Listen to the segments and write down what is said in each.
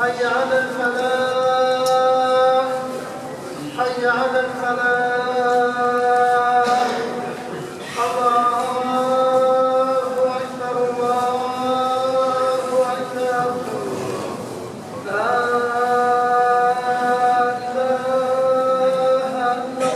حي على الفلاح، حي على الفلاح. الله أكبر، الله أكبر، لا إله إلا الله.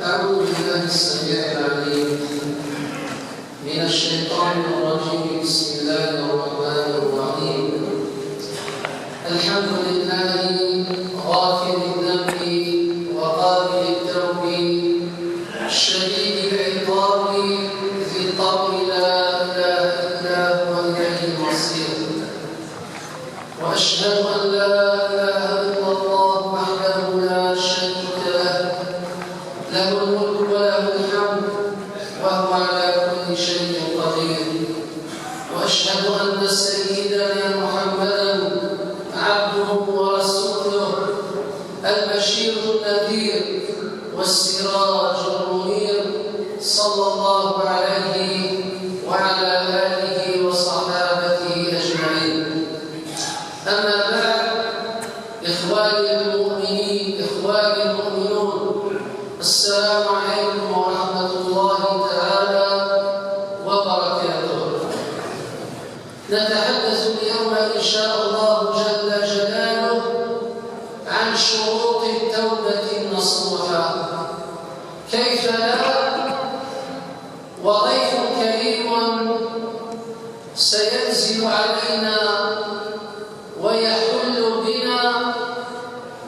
أعوذ بالله السميع العليم من الشيطان الرجيم. بسم الله الرحمن الرحيم. الحمد لله غافر الذنب وقابل التوب شديد العقاب ذي الطول لا إله إلا هو إليه المصير. وأشهد أن لا إله إلا الله وحده لا شريك له، له الملك وله الحمد وهو على كل شيء قدير. وأشهد أن سيدنا محمدا عبده ورسوله البشير النذير والسراج المنير، صلى الله عليه وعلى آله وصحابته أجمعين. أما بعد، إخواني المؤمنين، إخواني المؤمنون، السلام عليكم ورحمة الله تعالى وبركاته. نتحدث اليوم إن شاء الله جل جلاله عن شروط التوبة النصوحة. كيف لا وضيف كريم سينزل علينا ويحل بنا،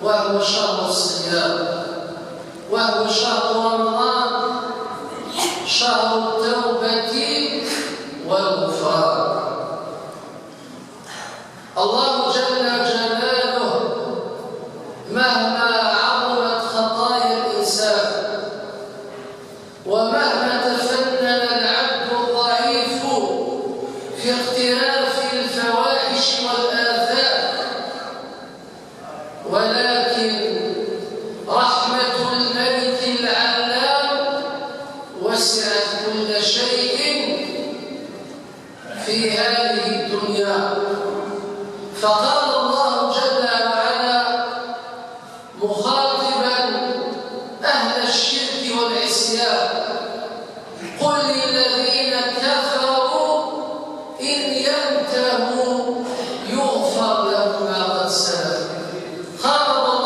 وهو شهر الصيام، وهو شهر رمضان، شهر التوبة والغفران. الله جل جلاله مهما عظمت خطايا الإنسان ومهما تفنن العبد الضعيف في اقتراف الفواحش والآثام، ولكن رحمة الملك العلام وسعت كل شيء في هذه الدنيا. فقال الله جل وعلا مخاطبا أهل الشرك والعصيان: قل للذين كفروا إن ينتهوا يغفر لهم ما قد سلف. خاطب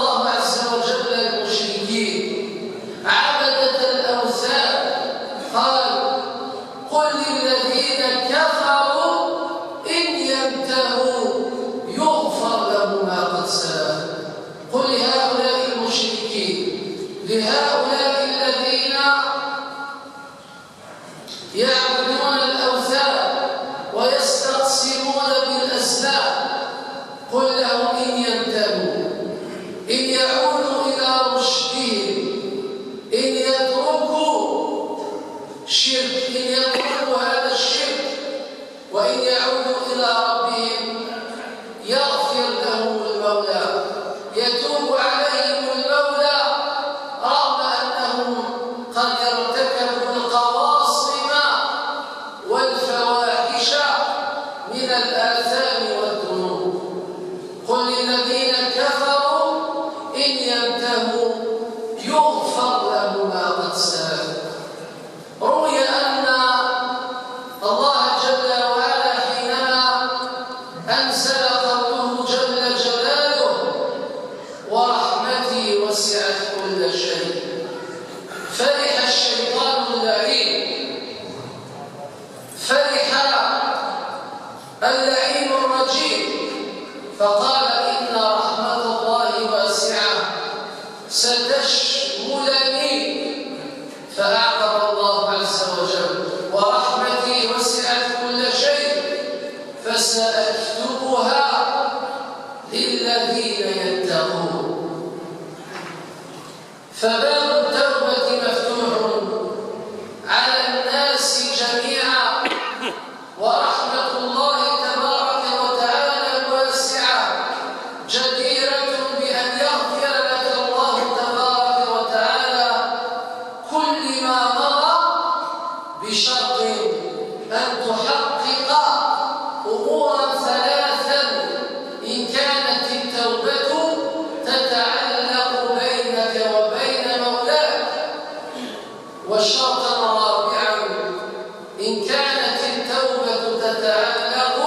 فباب التوبة مفتوح على الناس جميعا، ورحمة الله تبارك وتعالى واسعة جديرة بأن يغفر لك الله تبارك وتعالى كل ما مضى، بشرط أن تحقق أمورا ثلاثا إن كانت التوبة تتعلق بينك وبين مولاك، وشرطا رابعا إن كانت التوبة تتعلق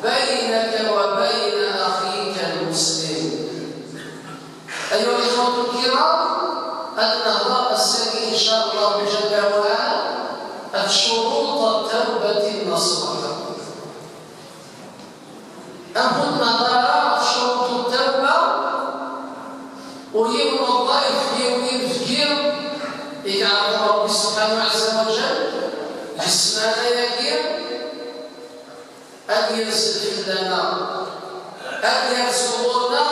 بينك وبين أخيك المسلم. أيها الإخوة الكرام، النهضة السنة إن شاء الله جل وعلا شروط التوبة النصوحة. أهم نظرة شروط التوبة ويوم الضيف يوم الفكير يعرف ربي سبحانه عز وجل جسمنا يكير أن ينزل لنا أن يرزقنا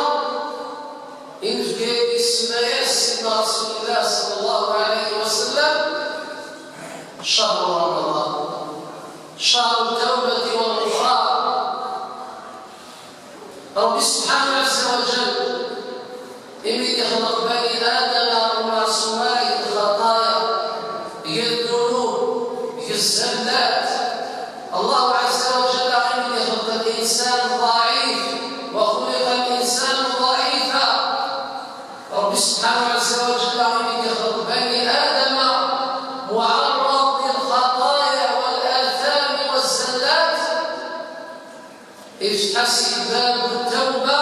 إن فكير اسمه سيدنا رسول الله صلى الله عليه وسلم شهر رمضان، شهر التوبة والغفران. ربي سبحانه عز وجل إمي يخلق بني آدم ومعصومات الخطايا، هي الذنوب، هي الزلات. الله عز وجل إمي يخلق الإنسان ضعيف، وخلق الإنسان ضعيفا. ربي سبحانه عز وجل إمي يخلق بني آدم معرض للخطايا والآثام والزلات. افتح باب التوبة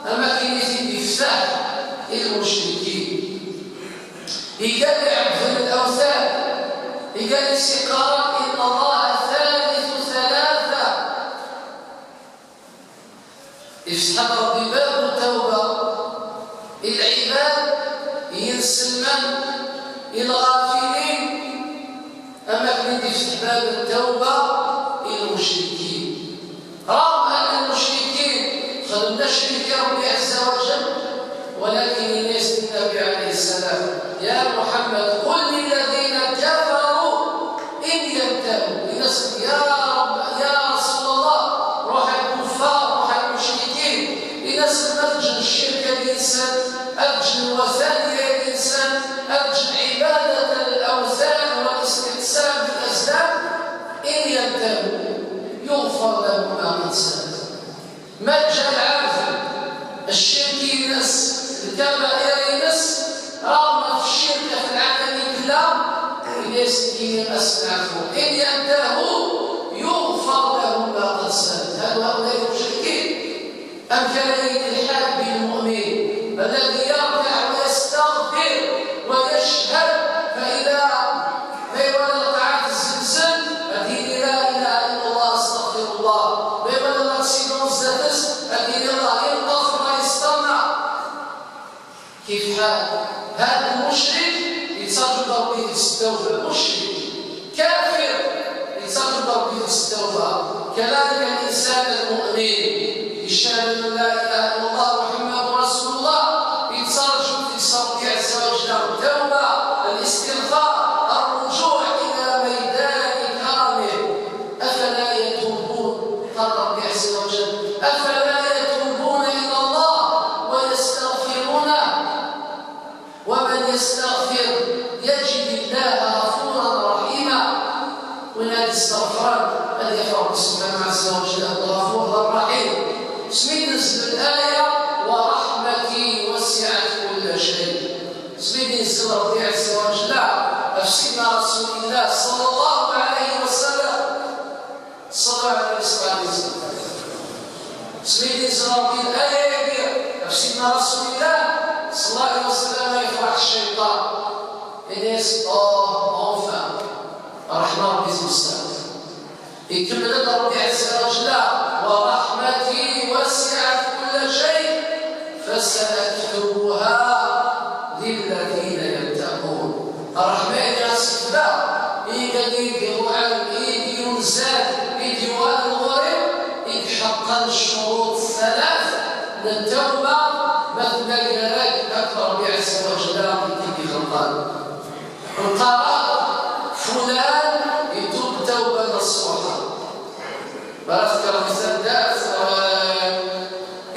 أما كاين يفتح المشركين، يقال يعبد الأوثان، يقال سقراء إن الله ثالث ثلاثة. افتح ربي باب التوبة العباد ينسلمن الغافلين، أما كاين يفتح باب التوبة المشركين. رغم أن المشركين خدمنا شرك ربي عز وجل، ولكن يسأل النبي عليه السلام يا محمد قل للذين كفروا إن ينتهوا. يا رب يا رسول الله روح الكفار روح المشركين لناس أرجل الشرك الإنسان، أرجل الوثنية الإنسان، أرجل عبادة الأوثان والاستقسام بالأزلام، إن ينتهوا يغفر له ما قد سلف. مجد العبد الشرك ينس، الكبائر ينس، رغم في الشرك في العالم كلا يسكين أسنعفو إن ينتهوا يغفر لهم ما قد سلف. هؤلاء المشركين. أم كان الحال بالمؤمن الذي يركع ويستغفر ويشهد، فإذا وقعت الزلزال أديني لا إله إلا الله أستغفر الله، بيولا l'accident زادس أديني الله يلطف ما يستمع. كيف حال هذا المشرك؟ يتصرف ربي التوبة، مشرك كافر يتصرف ربي التوبة. كذلك الإنسان المؤمن يشهد أن لا إله إلا الله محمد رسول الله، يتصرف في ربي عز وجل التوبة، الاستغفار، الرجوع إلى ميدان كرمه. أفلا يتوبون؟ قال ربي عز وجل أفلا يتوبون إلى الله ويستغفرونه، ومن يستغفر يجد الله غفورا رحيما. ولا استغفر أن يفرق سبحانه عز وجل الغفور الرحيم. سميت نزل الآية ورحمتي وسعت كل شيء. سميت نزل ربي عز وجل أفسدنا رسول الله صلى الله عليه وسلم، صلى الله عليه وسلم. سميت نزل ربي الآية أفسدنا رسول الله صلى الله عليه وسلم يفرح الشيطان الناس enfin رحمة ربي تمسك. يكمل ربي عز وجل ورحمتي وسعت كل شيء فسأكتبها للذين يتقون. الرحمة يا سفلا إيدي يضعن إيدي ينزال إيدي الغريب يتحقق الشروط الثلاث للتوبة. مثل ذلك أكثر ربي عز وجل.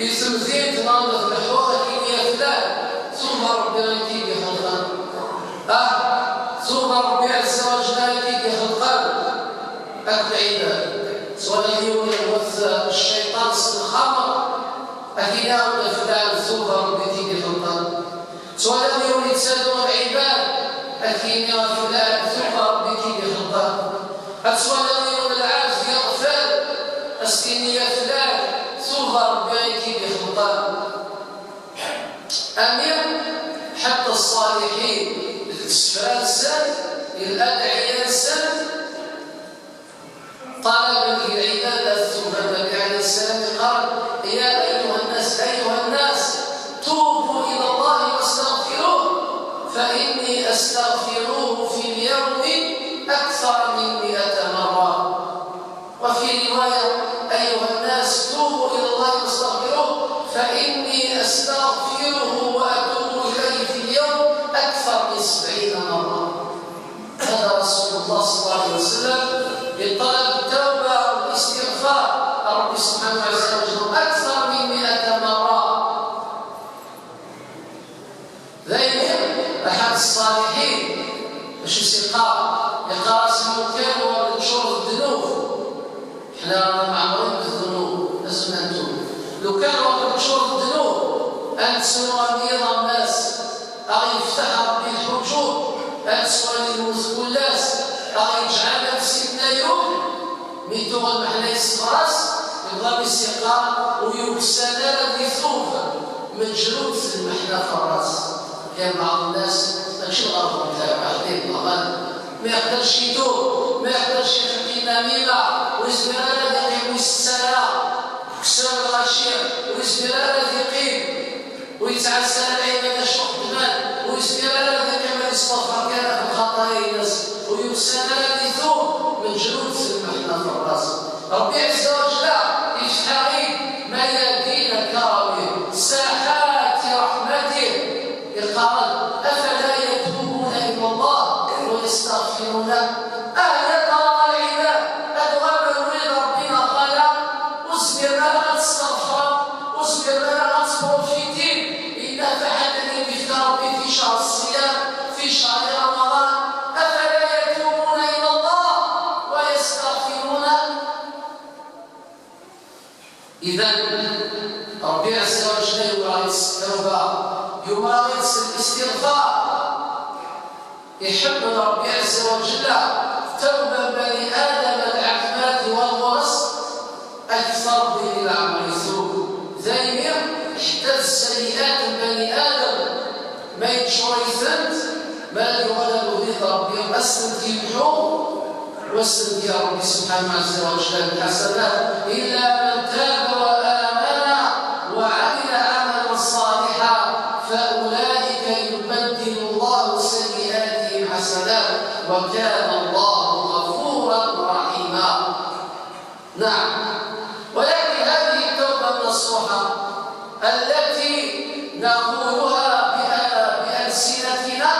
يسمزين تنظف الحوض كي فلان ثم ربي كي خلقان ثم ربي عز وجل كي خلقان العباد سواء اليوم يغوث الشيطان الخمر أكيد فلان ثم ربي كي خلقان سواء اليوم يتسالوا العباد أكيد فلان ثم ربي كي خلقان سواء اليوم العبد يغفل أسكني فلان ثم ربي كي خلقان أمير حتى الصالحين السفران الأدعية السن طلب العبادة ثم النبي عليه السلام قال يا أيها الناس أيها الناس توبوا إلى الله واستغفروه فإني أستغفروه في اليوم أكثر من 100 مرة. وفي رواية أيها الناس توبوا إلى الله واستغفروه فإني أستغفره وأتوب إليه في اليوم أكثر من 70 مرة. هذا رسول الله صلى الله عليه وسلم بطلب التوبة والاستغفار ربي سبحانه وتعالى أكثر من 100 مرة. ذلك أحد الصالحين باش يسقى يقرا سلوكان ونشر الذنوب. حنا رانا معمرين بالذنوب لازم نتوب. لو كان وقت نشر الذنوب أن تسوى نظام الناس أغي يفتح ربي الحجوب أن تسوى الموت أغي يجعل في سيدنا يوم ميتو المحنة يسفرس يبغى بالسقاء ويكسل بثوب من جلود المحنة في الراس. كان بعض الناس ماشي الغرض نتاعو عارفين ما يقدرش يتوب ما يقدرش يخلي النميمة ويزمر هذا يقيم السنة كسر الغشير ويزمر هذا يقيم ويتعسى العبادة شوق دمان ويزمر هذا يقيم يستغفر كان في الخطايا الناس ويكسل بثوب من جلود المحنة في الراس. ربي عز وجل يفتح ميادين كرمه ساحات رحمته قال أفلا يتوبون إلى الله ويستغفرونه. أهل طرق العباد أدغم يريد ربنا قال اصبر لنا تستغفر اصبر لنا تبروفيتي إن فحتني بفضل ربي في شهر الصيام في شهر رمضان. أفلا يتوبون إلى الله ويستغفرونه. إذا ربي عز وجل يورث التوبة يمارس الاستغفار. يحب ربي عز وجل توبة بني آدم الأعمال والغرس أكثر من العمل السوء. ذلك حتى السيئات بني آدم ما ينشر يثنت ما يغلب به ربي أسند يمحو واسند يا ربي سبحانه عز وجل الحسنات إلا من تاب وآمن وعمل عملا صالحا فأولئك يبدل الله سيئاتهم حسنات وكان الله غفورا رحيما. نعم، ولكن هذه التوبة النصوحة التي نقولها بألسنتنا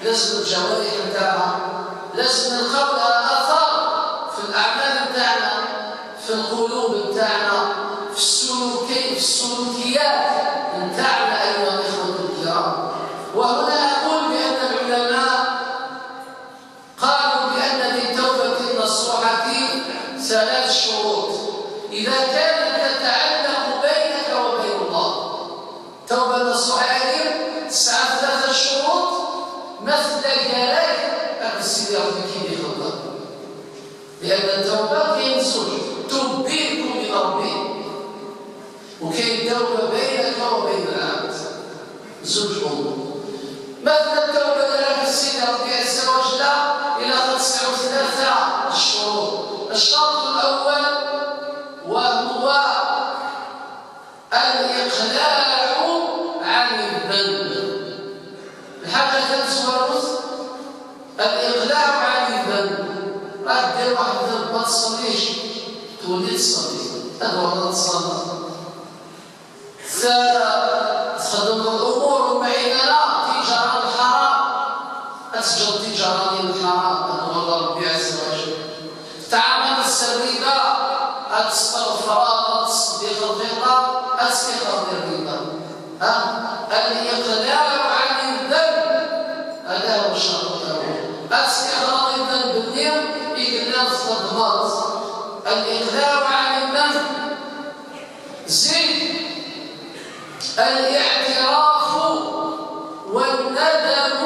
لازم الجوارح نتاعها لازم نلقاو لها أثر في الأعمال نتاعنا في القلوب نتاعنا في السلوكيات نتاعنا أيها الإخوة الكرام. وهنا أقول بأن العلماء قالوا بأن للتوبة النصوحة 3 شروط إذا كانت تتعلق بينك وبين الله. التوبة النصوحة يعني 3 شروط مثل جلاك أقصد ربك بخطأ، لأن التوبة كاين زوج تبينك بربك وكاين توبة بينك وبين العبد زوج أمور. مثل التوبة لك السيد ربي عز وجل إلى 3 الشروط. الشرط الأول وهو الإقلاع عن الذنب. الحاجة الثالثة الإقلاع عن الذنب. راه دير واحد الذنب ما تصليش تولي تصلي هذا تصلي تخدم الأمور المعينة تجارة الحرام أتسجل تجارة الحرام هذا ربي عز وجل. تعامل السريبة أتستغفر تصديق الغيرة الأخرى استغفر الرضا. الإقلاع عن الذنب هذا هو الشرط الأول. استغفر الذنب بالنية إقلاع الصدمات، الإقلاع عن الذنب. زيد الاعتراف والندم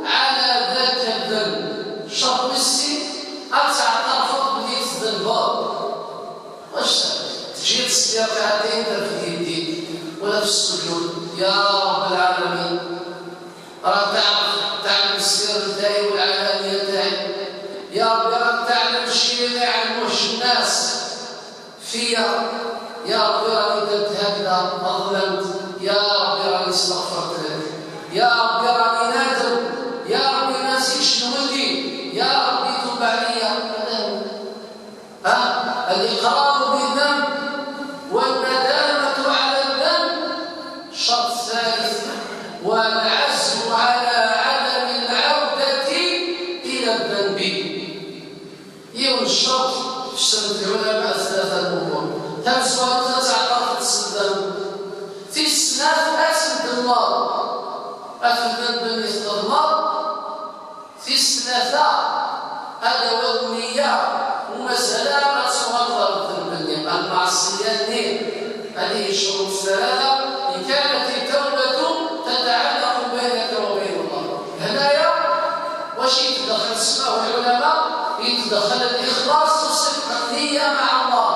على ذاك الذنب. شرط السين تعترف بلي الذنب. واش تجي تصلي ركعتين ترفد يديك ولا في السجود يا رب العالمين راه تعلم السر تاعي والعلانية تاعي، يا ربي راك تعلم الشيء اللي ما يعلموش الناس فيا، يا ربي راني درت هكذا أظلمت، يا ربي راني استغفرت لك، يا ربي راني نادم، يا ربي ما نسيتش نولي، يا ربي توب عليا. الإقرار بالذنب والندامة على الذنب. الشرط الثالث والعزم على عدم العودة إلى الذنب. يوم الشرط في سنة العلماء ثلاثة الأمور. تمسوا تعترف الذنب في السنة أسد الله أفي الذنب الله في السنة هذا هو النية ومسألة صغر الذنب المعصية. هذه الشروط الثلاثة إن كانت التوبة تتعلق بينك وبين الله. هنايا واش يتدخل سماه العلماء؟ يتدخل الإخلاص وصدق النية مع الله.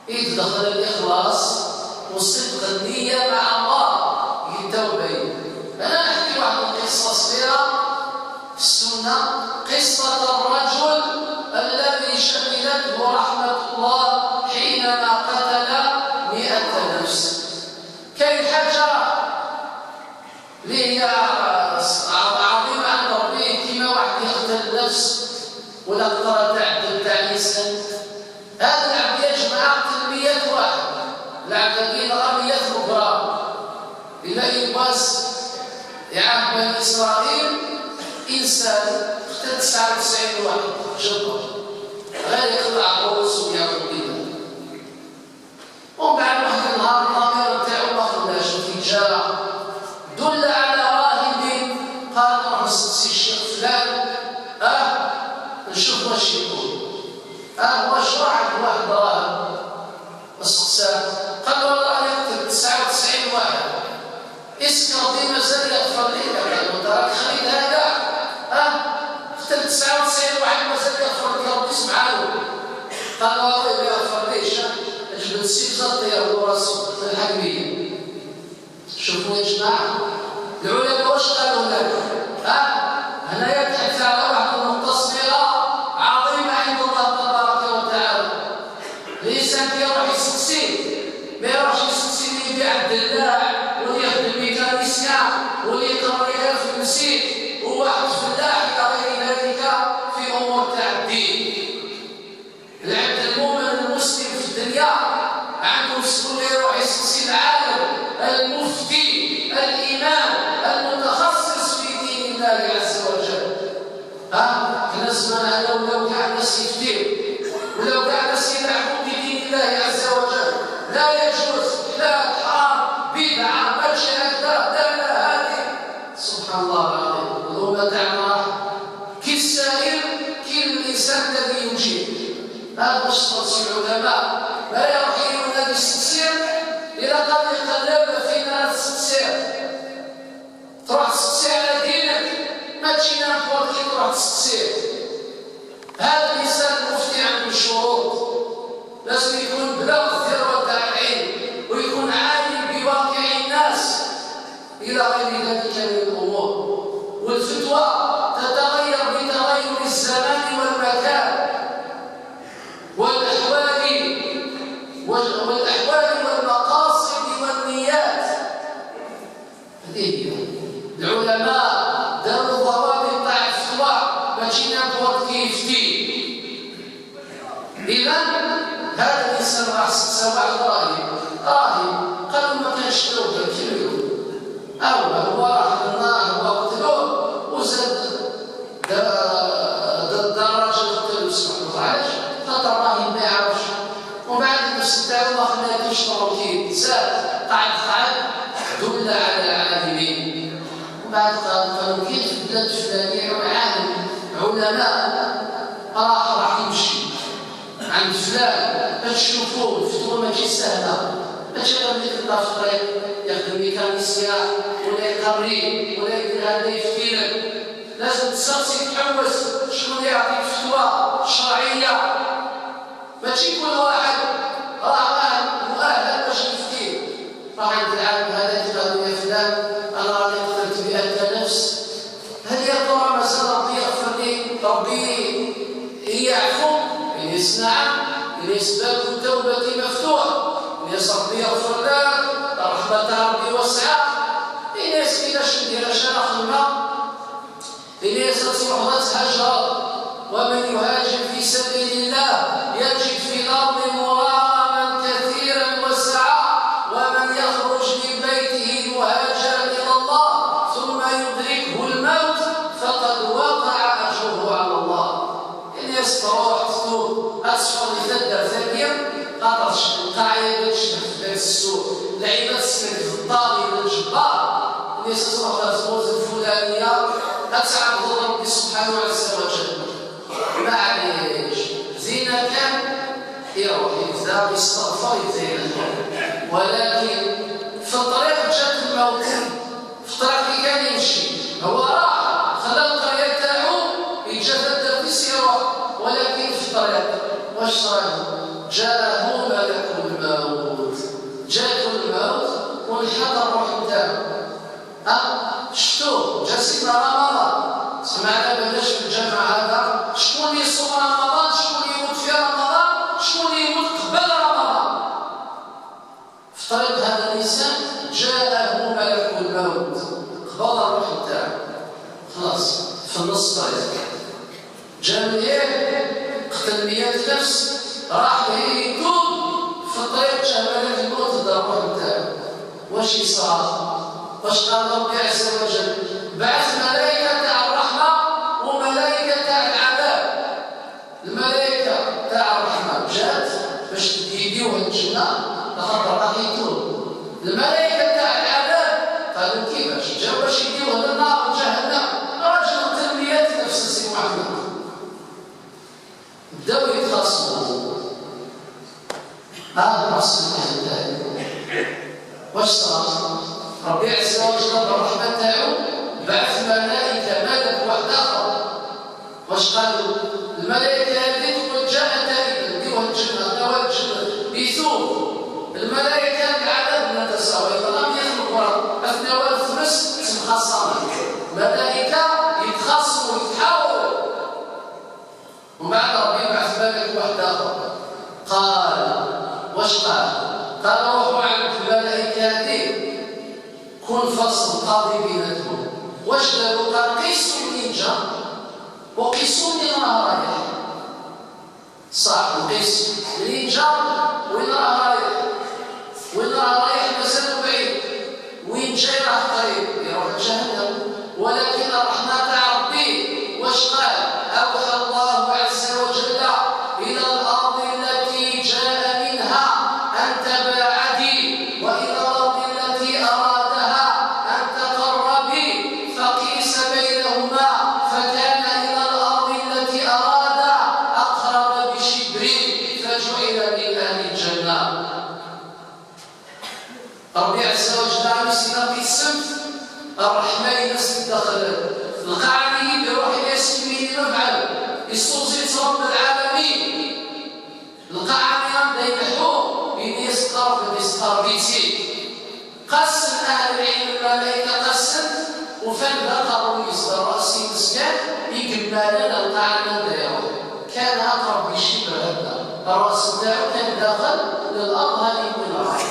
يتدخل الإخلاص وصدق النية مع الله التوبة. أنا نحكي واحد القصة صغيرة في السنة، قصة الرجل الذي شملته رحمة الله حينما قتل 100 نفس. كاين حاجة اللي هي عظيمة عند ربي، كيما واحد يقتل نفس ولا قطرة تاع الدم تاع الإنسان. هذا العبد يا جماعة قتل 100 واحد، العبد كاين راه 100 مبرر. إلا يباس يعاقب بني إسرائيل إنسان قتل 99 واحد جبر غير يقطع رؤوس ويعود بها. ومن بعد واحد النهار الضمير تاعو ما خلاش في تجارة، دل على راهب قال نروح نسقسي الشيخ فلان نشوف واش يقول. واش راح واحد راهب سقساه قال له راه يقتل 99 واحد، اسكر دي مازال يغفر لك. قال له راك خليت هذا قتل 99 واحد مازال يغفر لك ربي سبحانه. قال له ما يغفر ليش؟ جبد السيف زطيه هو راسه الحكمية. شوفوا يا جماعة العلماء واش قالوا هناك؟ هنايا تحدث على واحد النقطة صغيرة عظيمة عند الله تبارك وتعالى. الانسان كيروح يسقسي، ما يروحش يسقسي اللي يبيع الدلاع واللي يخدم mécanicien واللي يقرا غير في المسيح وواحد فلاح الى غير ذلك في امور تاع الدين. العبد المؤمن المسلم في الدنيا عنده مسؤولية يروح يسقسي العالم المفتي الامام المتخصص في دين الله عز وجل. حنا زمان ولاو كاع الناس يفتيو ولاو كاع الناس يلعبوا بدين الله عز وجل. لا يجوز، لا حرام، بدعة، ماشي هكذا، لا لا هذه. سبحان الله العظيم. الامة تاعنا كي السائل كي الانسان الذي يجيب. هذا واش تفرس العلماء ما يروح ينادي الستسير الى قد يقلب فينا الستسير. تروح تسقسي على دينك، ما تجي n'importe qui تروح تسقسيه. هذا الانسان المفتي عنده شروط، لازم يكون بلغ الذروة تاع العلم ويكون عالم بواقع الناس الى غير ذلك من الامور. والفتوى تتغير بتغير الزمان والمكان والاحوال والمقاصد والنيات. هذه هي العلماء داروا ضوابط تاع الفتوى ماشي n'importe qui يفتي. اذا هذا الانسان راح سقسى واحد راهب قالوا ما كانش توبه كيلو او هو راح للنار هو قتلوه وزاد درجه قتلو. سبحان الله. علاش؟ خاطر الراهب ما يعرفش. ومن بعد النفس تاعو ما خلاش. خليتوش tranquille، زاد قعد دل على العالمين. وبعد قالوا كاين في البلاد الفلانية عالم علماء، راح يمشي عند فلان باش تشوفوه. الفتوى ماشي سهلة، ماشي غير اللي تلقى في الطريق يخدم mécanicien ولا يقري ولا يدير هذا يفتيلك. لازم تسقسي تحوس شكون اللي يعطيك فتوى شرعية. ماشي كل واحد راه مؤهل باش يفتي. راح عند العالم هذا قالوا يا فلان انا راني قتلت 100 نفس، هل يا ترى مازال ربي يغفر لي؟ ربي يعفو؟ ينس نعم، ينس باب التوبة مفتوح، ينس ربي يغفر لك، رحمة ربي واسعة. ينس كيفاش ندير اش انا خدمة؟ ينس تروح تهجر، ومن يهاجر في سبيل الله يجد في الأرض مراغما كثيرا وسعا، ومن يخرج من بيته مهاجرا إلى الله ثم يدركه الموت فقد وقع أجره على الله. الناس تروح تتوب أتصفر لتدر ثانية خاطر القاعية تشتف في السوق، العباد تسكن في الطاغي الجبار. الناس تروح للفوز الفلانية أتعبد ربي سبحانه عز وجل. معليش زينة كان يروح يبدا يستغفر يبدا، ولكن في الطريق جات الموت. في الطريق اللي كان يمشي هو راح خلى القرية تاعو يتجدد في سيره، ولكن في الطريق واش صرا؟ جاءه ملك الموت. جاءه الموت وانحط الروح تاعو. شفتوه جا سيدنا رمضان، سمعنا بلاش في الجامع هذا شكون اللي يصوم رمضان، شكون اللي يموت في رمضان، شكون اللي يموت قبل رمضان. في طريق هذا الانسان جاءه ملك الموت، قبض الروح تاعو خلاص في النص طريق. جا مليح قتل 100 نفس، راح يتوب في الطريق جا ملك الموت دا الروح تاعو. واش يصرى؟ واش قال ربي عز وجل؟ بعث ملائكة تاع الرحمة وملائكة تاع العذاب. الملائكة تاع الرحمة جات باش يديوه الجنة لخاطر راح يتوب. الملائكة تاع العذاب قالوا كيفاش؟ جاو باش يديوه للنار جهنم. راجل قتل 100 نفس سي محمد. بداو يتخاصموا. هذا راس المال. واش صار؟ ربي عز وجل بالرحمة تاعو بعث ملائكة، ملك واحد آخر. واش قالوا؟ الملائكة هذه تقول جاء تائبا، ديوه الجنة، داوها الجنة، يثوب. الملائكة العذاب نتساوى، لم يخلق أثناء الخمس تمخاصمة. ملائكة يتخاصموا ويتحاوروا. ومن بعد ربي بعث ملك واحد آخر. قال واش قال؟ قال روحوا عند الملائكة هذه كن فصل قاضي بيناتهم. واش داروا؟ قال قيسوا منين جا وقيسوا منين راه رايح. صح، نقيس منين جا وين راه رايح، وين راه رايح مازال بعيد، وين جاي راه قريب يروح لجهنم. ولكن الرحمة تاع ربي واش قال؟ أوحى الله عز وجل إلى الأرض التي جاء منها أن تباعدي، وإلى الأرض التي أرادها أن تقربي، فقيس بينهما فكان إلى الأرض التي أراد أقرب بشبر فجعل من أهل الجنة. ربي عز وجل سيدنا قسم الرحمة ينس دخل القاعدين يروح يسكن مفعل يصوصي رب العالمين. القاعدين ينحو يسقر يسقر بيتي. قسم أهل العلم الملائكة قسم وفن قروا يصدر رأسي مسكان يجمع لنا القاعدة دايرو كان أقرب بشبر هذا الرأس تاعو كان داخل للأرض هذه من راح.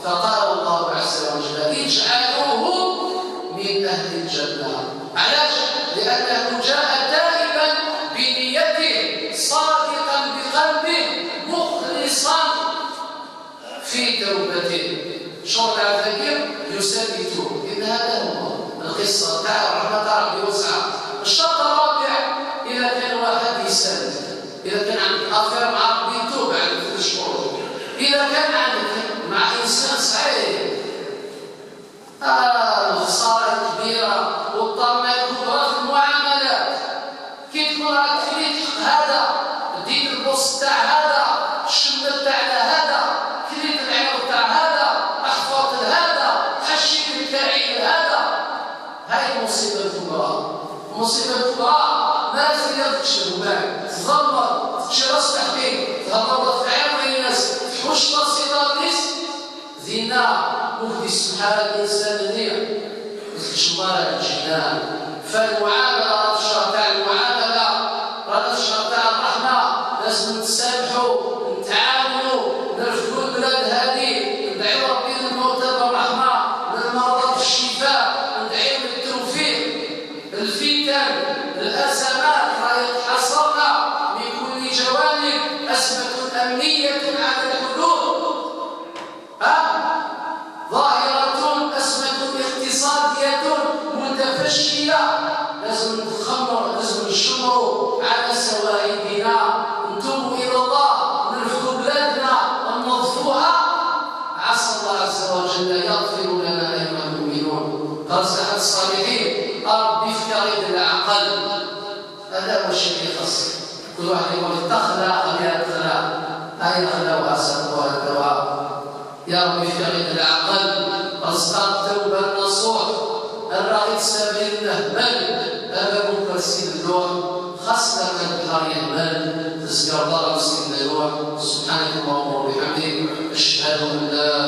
فقال الله عز وجل اجعلوه من أهل الجنة. علاش؟ لأنه جاء تائبا بنيته، صادقا بقلبه، مخلصا في توبته. شرع الذكر يثبته. إن هذا هو القصة تاع رحمة ربي وسعة. الشرط الرابع إذا كان واحد يسلم، إذا كان عندك أفير مع ربي يتوب على كل شهور. إذا كان عندك المصيبة الكبرى ما تقدر تشرب تزمر تشرب تحكي تهضر في عين الناس تحوش راسي زينا مهدي سبحان الإنسان اللي الشمال الجنان. فالمعاملة الشرط تاع المعاملة راه الشرط تاع الرحمة، لازم نتسامحوا نتعاونوا نرفدوا البلاد هذه، ندعيو ربي للموتى بالرحمة، للمرضى بالشفاء، ندعيو بالتوفيق. الفتن الأزمات راهي تحاصرنا من كل جوانب، أزمة أمنية على الحدود، ظاهرة أزمة اقتصادية متفشية، لازم نتخمر، لازم نشمروا على سواعدنا، نتوبوا إلى الله، نرفدوا بلادنا، ننظفوها، عسى الله عز وجل يغفر لنا أيها المؤمنون. قال سعد الصالحين ربي في غير العقل، هذا هو الشيء اللي خص كل واحد يقول تخلى خليها تخلى، هاي خلاوها سقوها الدواء. يا ربي في غير العقل رزقنا التوبة النصوح، الراغب سبيل النهمل، أبا بكر سيد اللوح، خاصة من البحر يهمل، تزكر ضرب سيدنا نوح. سبحانك اللهم وبحمدك، أشهد أن لا